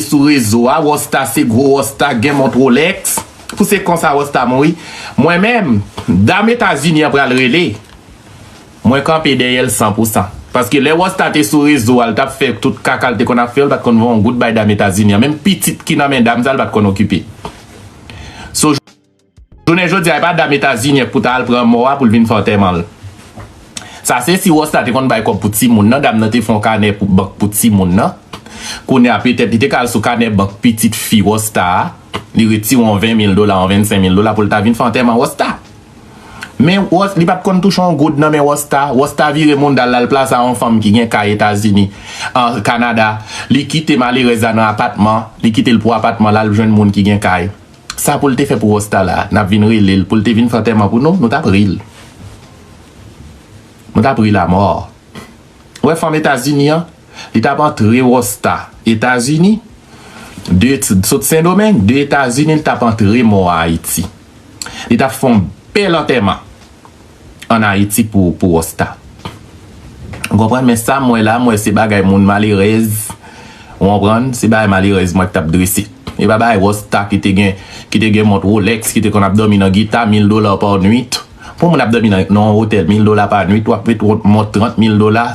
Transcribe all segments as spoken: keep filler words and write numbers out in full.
sou rezo a, Rosta se gwo Rosta, gen mont Rolex. Pou se konsa Rosta mouri. Mwen menm, dam Etazini an pral rele. Mwen kanpe dèyè l san pou san. Paske lè Rosta te sou rezo a, l t ap fè tout kaka l te konn ap fè yo, l pa t konn voye yon goud bay dam Etazini an. Menm pitit ki nan men dam sa, l pa t konn okipe. So, jounen jodi a, e pa dam Etazini an k pou ta al pran mò a pou l vin fè antèman l. Sa se si Rosta te konn bay kòb pou timoun nan, dam nan te fè yon kanè pou bank pou timoun nan. Kounye a, petèt, li te ka al sou kanè bank pitit fi Rosta a, li retire yon ven mil dola, yon vennsenk mil dola pou l ta vin fè antèman Rosta. Men Ros-, li pa t konn touche yon goud nan men Rosta. Rosta vire mouda l al plase a yon fanm ki gen kay Etazini, an Kanada. Li kite malerèz la nan apatman, li kite l pou apatman, l al jwenn moun ki gen kay. Sa pou l te fè pou Rosta la, n ap vin rele l pou l te vin fè antèman pou nou, nou t ap ri l. Nou t ap ri l amò. Ou wè fanm Etazini an, li t ap antre Rosta Etazini, de, sot Sendomeng, de Etazini, li t ap antre mò a Ayiti. Li t ap fè yon bèl antèman ann Ayiti pou, pou Rosta. Ou konprann? Men sa m wè la, m wè se bagay moun malerèz. Ou konprann? Se bagay malerèz mwen ki t ap drese. E pa bagay Rosta ki te gen, ki te gen mont Rolex, ki te konn ap dòmi nan gita, mil dola pa nwit. Pou moun ap dòmi nan, nan yon otèl, mil dola pa nwit, w ap met yon mont trant mil dola,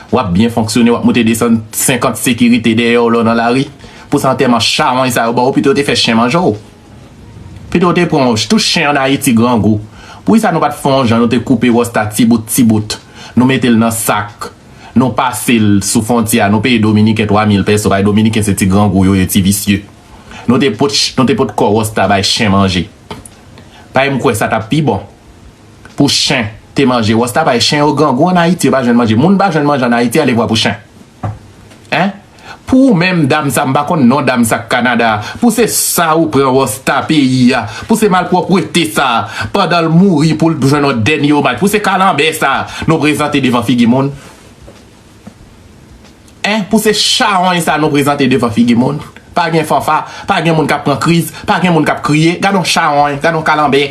w ap byen fonksyone, w ap moute desann senkant sekirite dèyè w lè w nan lari. Pou se antèman chawony sa yo ba w, pito yo te fè chen manje w. Pito yo te pran w, tout chen ann Ayiti grangou. Poukisa nou pa t fè yon jan, nou te koupe Rosta ti bout, ti bout. Nou mete l nan sak. Nou pase l sou fwontyè a, nou peye Dominiken twa mil pèso, paske Dominiken se ti grangou yo ye, ti visye. Nou te pot, nou te pot kò Rosta bay chen manje. Paske m kwè sa t ap pi bon. Pou chen te manje Rosta, paske chen yo grangou ann Ayiti, yo pa jwenn manje. Moun pa jwenn manje ann Ayiti, alevwa pou chen. Hein? Pou ou menm, dam sa, m pa konn non dam sa k Kanada a. Pou se sa ou pran Rosta peyi a. Pou se malpwòpte sa, pandan l mouri pou l jwenn yon dènye omaj. Pou se kalanbè sa, nou prezante devan figi moun. Hein? Pou se chawony sa nou prezante devan figi moun. Pa gen fanfa, pa gen moun k ap pran kriz, pa gen moun k ap kriye. Gad on chawony, gad on kalanbè.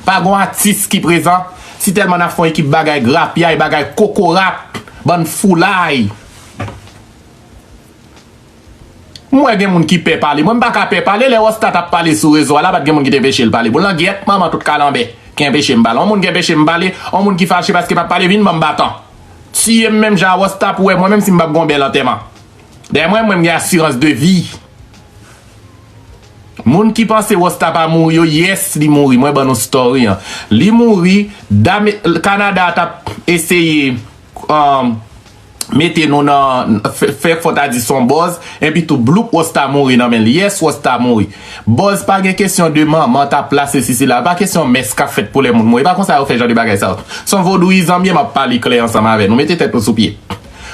Pa gon atis ki prezan. Si tèlman n ap fè yon ekip bagay grapyay, bagay kokorat, bann foulay. M wè gen moun ki pè pale. Mwen, m pa ka pè pale. Lè Rosta t ap pale sou rezo a la, pa t gen moun ki te enpeche l pale. Bon, langyèt manman tout kalanbè ki enpeche m pale. On moun ki enpeche m pale, on moun ki fache paske m ap pale, vin ban m batan. Tiye m menm jan a Rosta pou wè mwen menm si m p ap gon bèl antèman. Dayè mwen, mwen, m gen asirans de vi. Moun ki panse Rosta pa mouri yo, yes, li mouri. Mwen ban nou story an. Li mouri, dam Kanada t ap eseye, um, mete nou nan, fè, fè fò ta di son buzz, epi tou bloup Rosta mouri nan men l. Yes, Rosta mouri. Buzz pa gen kesyon de manman ta plase sisi la. Pa kesyon mès k ap fèt pou lè moun mouri. Pa konsa yo fè jan de bagay sa yo. Son vodouyizan m ye, m ap pale klè ansanm avè nou. Mete tèt nou sou pye.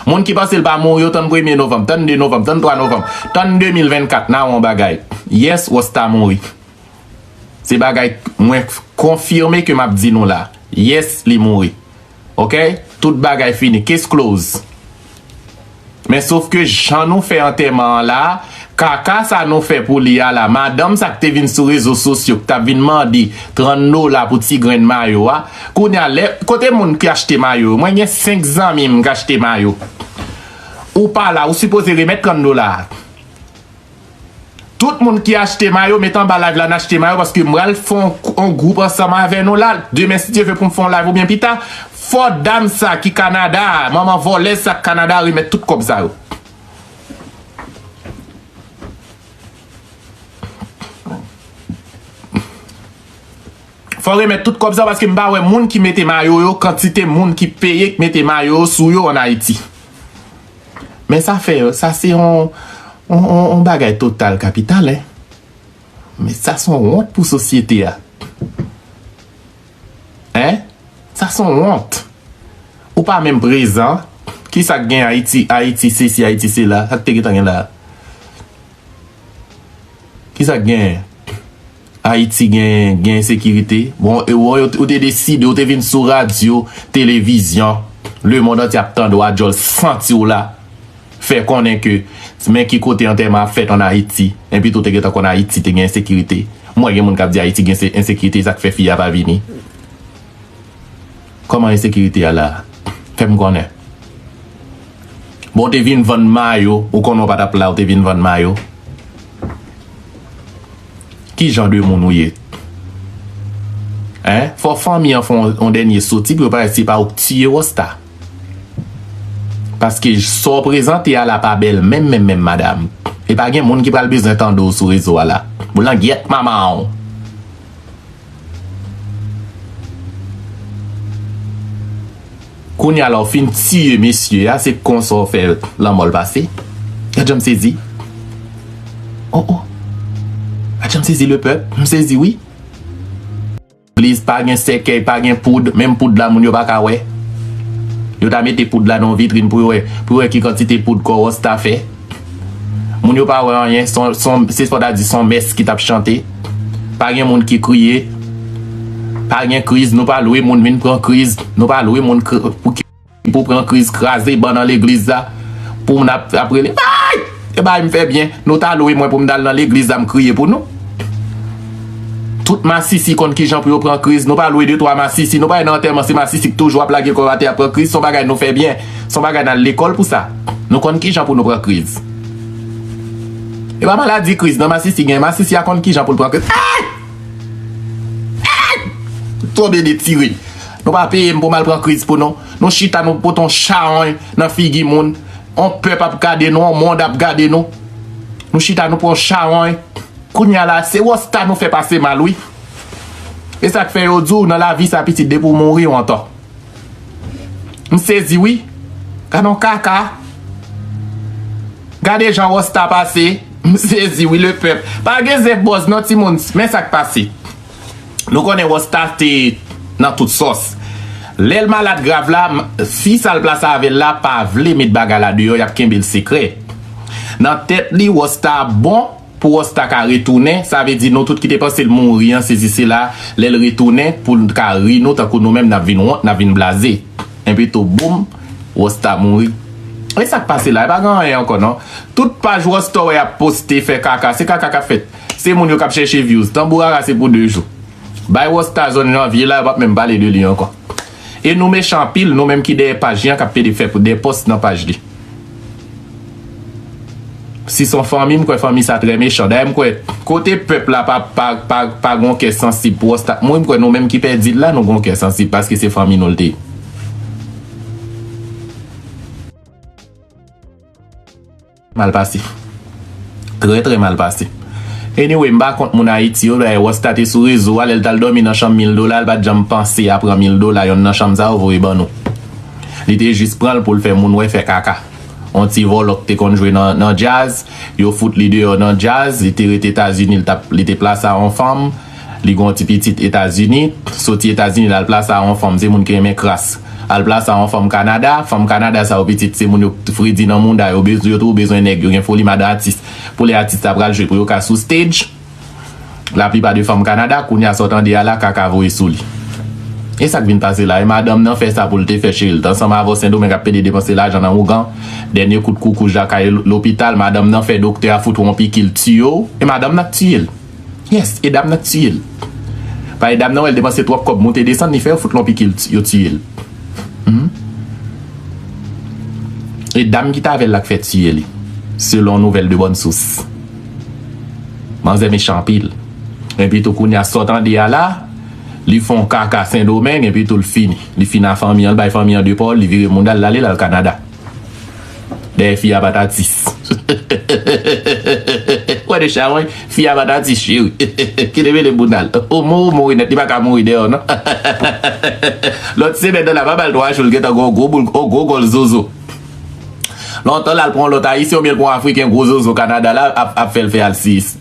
Moun ki panse l pa mouri yo, tann premye novanm, tann de novanm, tann twa novanm, tann de mil vennkat, n a wè yon bagay. Yes, Rosta mouri. Se bagay mwen konfime ke m ap di nou la. Yes, li mouri. Oke? Tout bagay fini. Case close. Men sof ke jan nou fè antèman an la, kaka sa nou fè pou li a la, madanm sa k te vin sou rezo sosyo, k t ap vin mande trant dola pou ti grenn mayo a, kounye a, lè, kote moun ki achte mayo yo? Mwen gen senk zanmi m k achte mayo. Ou pa la, ou sipoze remèt trant dola a. Tout moun ki achte mayo, met anba live la, n achte mayo, paske m pral fè on, on gwoup ansanm avè nou la. Demen, si Dye vle, pou m fè on live oubyen pita, fò dam sa ki Kanada a, manman vòlèz sa k Kanada a, remèt tout kòb sa yo. Fò remèt tout kòb sa yo, paske m pa wè moun ki mete mayo yo, kantite moun ki peye k mete mayo yo sou yo ann Ayiti. Men sa fè, sa se yon, yon, yon, yon bagay total kapital, en. Men sa se yon wont pou sosyete a. En? Sa se yon wont. Ou pa menm prezan. Kisa k gen Ayiti, Ayiti sesi, Ayiti sela? Sa k te gentan gen la? Kisa k gen? Ayiti gen, gen ensekirite. Bon, e ou, ou te deside, ou te vin sou radyo, televizyon, lemonn antye ap tande w a djòl santi w la. Fè konnen ke, men ki kote antèman ap fèt ann Ayiti. Enpi tou te gentan konn Ayiti te gen ensekirite. M wè gen moun k ap di Ayiti gen se-, ensekirite, sa k fè fi a pa vini. Kòman ensekirite a la? Fè m konnen. Bon, w te vin vann mayo, ou konnen w pa t ap la, ou te vin vann mayo. Ki jan de moun ou ye? Hein? Fò fanmi an fè yon, yon dènye soti pou yo pa wè si se pa ou k tiye Rosta. Paske sa w prezante a la pa bèl menm, menm, menm, madanm. E pa gen moun ki pral bezwen tande w sou rezo a la. Boulangyèt manman w. Kounye a la w fin tiye mesye a, se konsa w fè lanmò l pase. Gad jan m sezi. Oh, oh. Gad jan m sezi, lepèp. M sezi, wi. Legliz pa gen sèkèy, pa gen poud, menm poud la moun yo pa ka wè. Yo ta mete poud la nan yon vitrin pou yo wè, pou yo wè ki kantite poud kò Rosta fè. Moun yo pa wè anyen, se yon, se yon, se fò ta di se yon mès ki t ap chante. Pa gen moun ki kriye. Pa gen kriz, nou pa lwe moun vin pran kriz. Nou pa lwe moun kr-, pou ki, pou pran kriz, kraze ban nan legliz la. Pou moun ap, ap rele, ay! E bay m fè byen. Nou ta lwe mwen pou m t al nan legliz la, m kriye pou nou. Tout masisi konn kijan pou yo pran kriz. Nou pa lwe de twa masisi. Nou pa nan antèman, se masisi k toujou ap lage kò yo atè ap pran kriz. Se yon bagay nou fè byen. Se yon bagay n al lekòl pou sa. Nou konn kijan pou nou pran kriz. E pa maladi kriz, nan masisi gen. Masisi a konn kijan pou l pran kriz. Ay! Ay! Tonbe detire. Nou pa peye m pou m al pran kriz pou nou. Nou chita, nou pote yon chawony nan figi moun. Yon pèp ap gade nou, yon mond ap gade nou. Nou chita, nou pran yon chawony. Kounye a la, se Rosta nou fè pase mal, wi. E sa k fè yo di w nan lavi sa, pitit, depi w mouri, w antò. M sezi, wi. Gade yon kaka. Gade jan Rosta pase. M sezi, wi, lepèp. Pa gen zen bòz, non, timoun. Men sa k pase. Nou konnen Rosta te nan tout sòs. Lè l malad grav la, m-, fi sa l plase avè l la pa vle met bagay la deyò, y ap kenbe l sekrè. Nan tèt li, Rosta bon, pou Rosta ka retounen, sa vle di nou tout ki te panse l mouri an, sesi sela, lè l retounen, pou l ka ri nou, tankou nou menm, n ap vin wont, n ap vin blaze. Enpi tou, boum, Rosta mouri. E sa k pase la? E pa gen anyen ankò, non. Tout paj Rosta w wè y ap poste, fè kaka, se kaka k ap fèt. Se moun yo k ap chèche views. Tanbourara se pou de jou. Bay Rosta zòn janvye la, yo p ap menm pale de li ankò. E nou mechan anpil, nou menm ki dèyè paj li an, k ap pede fè pou de pòs nan paj li. Si s on fanmi, m kwè fanmi sa trè mechan. Dayè, m kwè kote pèp la pa, pa, pa, pa gon kè sansib pou Rosta k mouri, m kwè nou menm ki pèdi l la, nou gon kè sansib paske se fanmi nou l te ye. Mal pase. Trè, trè mal pase. Anyway, m pa kont moun Ayiti yo, dayè Rosta te sou rezo a, lè l t al dòmi nan chanm mil dola, l pa t janm panse a pran mil dola, yonn nan chanm sa yo voye ban nou. Li te jis pran l pou l fè moun wè, fè kaka. On ti vòlò k te konn jwe nan, nan djaz, yo fout li deyò nan djaz, li te rete Etazini, li t ap, li te plase a on fanm, li gon ti pitit Etazini, soti Etazini, l al plase a on fanm, se moun ki renmen kras. Al plase a on fanm Kanada, fanm Kanada sa yo pitit, se moun yo fredi nan mouda, yo bezwen, yo twò bezwen nèg, yo gen foli madan atis. Pou lè atis la pral jwe, pou yo ka sou stage, laplipa de fanm Kanada, kounye a sa w tande a la, kaka voye sou li. E sa k vin pase la, e madanm nan fè sa pou l te fè cheri l. T ansanm avè w Sendomeng ap pede depanse lajan nan ougan. Dènye kout koukouj la kay lopital, madanm nan fè doktè a fout ou yon piki l tiye w. E madanm nan k tiye l. Yes, e dam nan k tiye l. Paske dam nan wè l depanse twòp kòb, moute desann, li fè yo fout l yon piki l, yo tiye l. Mhm. E dam ki t avè l la k fè tiye li, selon nouvèl de bòn sous. Manzè mechan anpil. Enpi tou kounye a sa w tande a la, li fè on kaka Sendomeng, enpi tou l fini. Li fini a fanmi an, l bay fanmi an de pawòl, li vire mouda l, l ale, l al Kanada. Dèyè fi a pa t atis. Wè de chawony, fi a pa t atis, cheri. Kite mele mouda l. Ou mouri, ou mouri nèt, li pa ka mouri deyò, non. Lòt semèn nan la, pa ba l twa jou, l gentan gon gwo boul, on gwo gòl zozo. Lontan l al pran yon lòt Ayisyen oubyen l pran yon Afriken gwo zozo Kanada la ap, ap fè l fè al sis.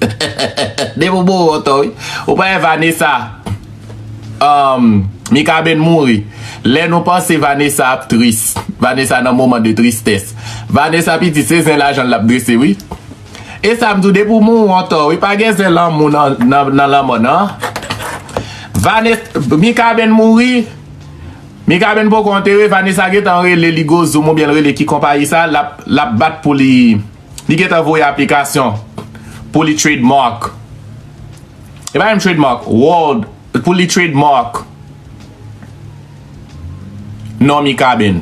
Depi w mouri w antò wi. Ou pa wè Vanessa, um, Mikaben mouri. Lè nou panse Vanessa ap tris, Vanessa nan moman de tristès. Vanessa pitit se zen lajan l ap drese wi. E sa m di w depi w mouri w antò wi. Pa gen zen lanmou nan, nan, nan lanmò nan. Vanessa, Mikaben mouri. Mikaben poko antere, Vanessa gentan rele li Gozoum oubyen l rele ki konpayi sa, l ap, l ap bat pou li, li gentan voye aplikasyon pou li trademark. E pa menm trademark, world, pou li trademark non Mikaben.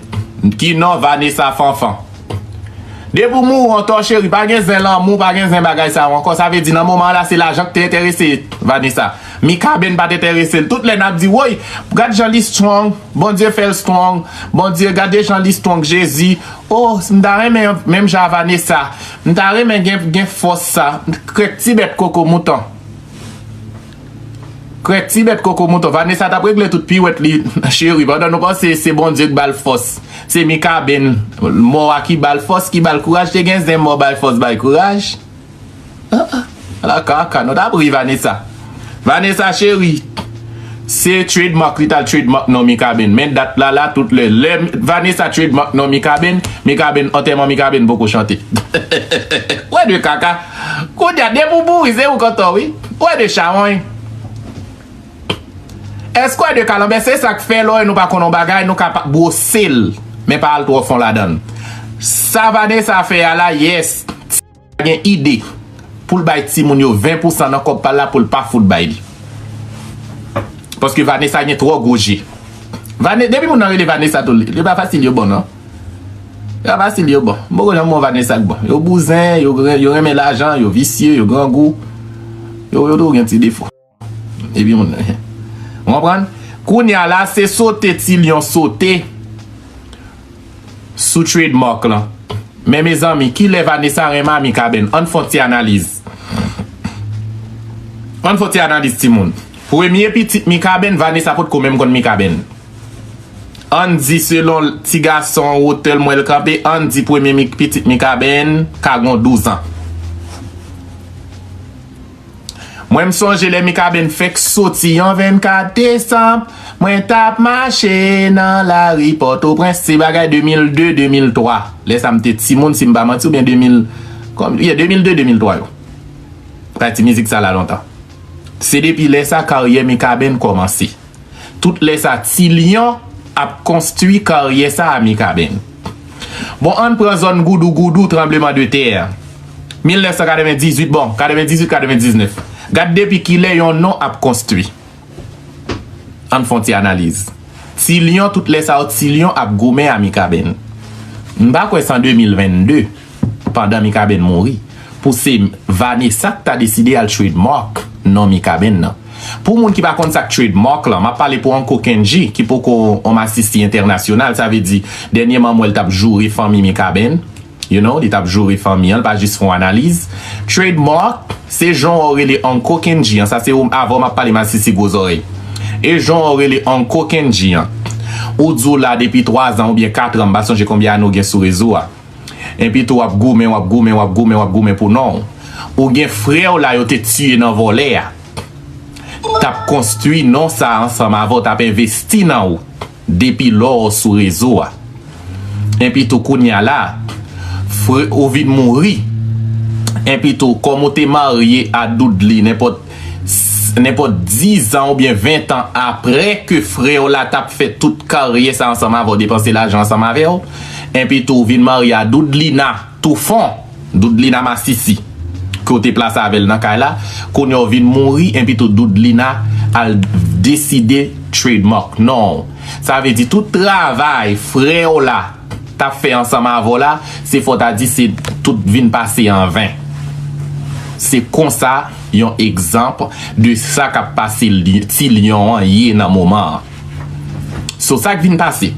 Ki non? Vanessa Fanfan. Depi w mouri, w antò, cheri, pa gen zen lanmou, pa gen zen bagay sa yo ankò. Sa vle di, nan moman an la, se lajan ki te enterese Vanessa. Mikaben pa t enterese l. Tout lè n ap di, woy, gad jan li strong, Bondye fè l strong, Bondye, gade jan li strong, Jezi. Oh, m ta renmen menm jan a Vanessa. M ta renmen gen, gen fòs sa. Krèk ti bèt koko mouton. Krèk ti bèt koko mouton. Vanessa t ap regle tout piwèt li, cheri, pandan nou panse se Bondye k ba l fòs. Se Mikaben, mò a ki ba l fòs, ki ba l kouraj. Te gen zen mò bay fòs, bay kouraj. Ah, ah. Ala kaka, nou t ap ri Vanessa. Vanessa, cheri, se trademark li t al trademark non Mikaben. Men dat la, la, tout lè. Lè Vanessa trademark non Mikaben, Mikaben, antèman Mikaben poko chante. Wè de kaka. Kounye a, depi w mouri, se ou k antò, wi. Wè de chawony. Èske w wè de kalanbè? Se sa k fè lè w wè nou pa konn yon bagay, nou ka pa, bwose l, men pa al twò fon ladan l. Sa Vanessa fè a la, yes. Ti a gen ide pou l bay timoun yo ven pousan nan kòb pa l la pou l pa fout bay li. Paske Vanessa gen twò gwo je. Vane-, depi moun nan rele Vanessa tou, li pa fasil yo bon, non. Li pa fasil yo bon. M poko janm wè yon Vanessa k bon. Yo bouzen, yo, yo renmen lajan, yo visye, yo grangou. Yo, yo tou gen ti defo. Epi moun, ou konprann? Kounye a la, se sote Ti Lyon sote sou trademark lan. Men mezanmi, kilè Vanessa renmen a Mikaben? Ann fè yon ti analiz. Ann fè yon ti analiz, timoun. Premye pitit Mikaben, Vanessa potko menm konn Mikaben. Ann di, selon ti gason wotè l m wè l kanpe, ann di premye mi-, pitit Mikaben ka gen douz an. Mwen, m sonje lè Mikaben fèk soti yon vennkat desanm, mwen t ap mache nan lari Pòtoprens, se bagay de mil de, de mil twa. Lè sa, m te timoun, si m pa manti, oubyen de mil, kòm, yeah, de mil de, de mil twa yo. Pati mizik sa la lontan. Se depi lè sa, karyè Mikaben kòmanse. Tout lè sa, Ti Lyon ap konstwi karyè sa a Mikaben. Bon, ann pran zòn Goudougoudou, tranbleman de tè. Mil nèf san katrevendizuit, bon, katrevendizuit, katrevendiznèf. Gad depi kilè yon non ap konstwi. Ann fè yon ti analiz. Ti Lyon, tout lè sa yo, Ti Lyon ap goumen a Mikaben. M pa kwè se an de mil vennde, pandan Mikaben mouri, pou se Vanessa k ta deside al trademark non Mikaben nan. Pou moun ki pa konn sa k trademark lan, m ap pale pou Uncle Kendji, ki poko on masisi entènasyonal, sa vle di, dènyèman m wè l t ap joure fanmi Mikaben, you know, li t ap joure fanmi an, l pa jis fè on analiz. Trademark, se jan w rele Uncle Kendji an, sa se ou, avè w m ap pale masisi gwo zòrèy. E jan w rele Uncle Kendji an. Ou di w la depi twazan oubyen katran, m pa sonje konbyen ane w gen sou rezo a. Enpi tou w ap goumen, w ap goumen, w ap goumen, w ap goumen pou non w. Ou gen frè w la yo te tiye nan vòlè a. T ap konstwi non sa ansanm avè w, t ap envesti nan ou depi lè w sou rezo a. Enpi tou kounye a la, frè, ou vin mouri. Enpi tou, kòm ou te marye a Doudli nenpòt, nenpòt dizan oubyen ventan apre ke frè w la t ap fè tout karyè sa ansanm avè w, depanse lajan ansanm avè w, enpi tou, ou vin marye a Doudlina Toufon, Doudlina Masisi, ke w te plase avè l nan kay la, kounye a w vin mouri, enpi tou Doudlina al deside trademark non w. Sa vle di tout travay frè w la t ap fè ansanm avè w la, se fò w ta di se tout vin pase an ven. Se konsa yon egzanp de sa k ap pase li-, Ti Lyon an ye nan moman an. So, sa k vin pase?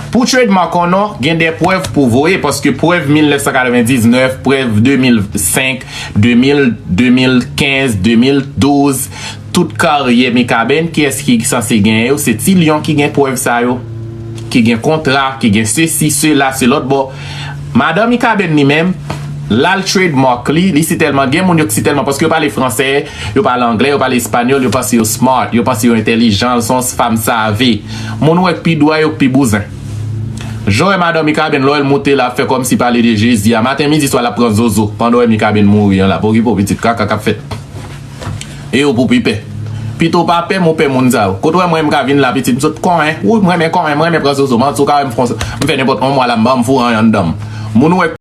Pou trademark on non, gen de prèv pou voye, paske prèv mil nèf san katrevendiznèf, prèv de mil senk, de mil, de mil kenz, de mil douz, tout karyè Mikaben, kiyès ki sanse genyen yo? Se Ti Lyon ki gen prèv sa yo, ki gen kontra, ki gen sesi, sela, se lòt bò. Madan Mikaben li menm, l al trademark li, li sitèlman, gen moun yo k sitèlman, paske yo pale fransè, yo pale anglè, yo pale espanyòl, yo panse yo smart, yo panse yo entèlijan, se yon fanm save. Moun wè k pi dwa yo k pi bouzen. Jan w wè madan Mikaben, lè w wè l moute la, ap fè kòmsi pale de Jezi a. Maten, midi, swa, l ap pran zozo, pandan w wè Mikaben mouri an la. Pokipo pitit, kaka k ap fèt. E yo pou pi pè. Pito w pa pè m, ou pè moun sa yo. Kote w wè mwen, m ka vin la, pitit, m sot konyen. Wi, m renmen konyen, m renmen pran zozo. Manti, w ka wè m fè, m fè nenpòt yon mwa la, m pa m foure anyen anndan m. Moun wè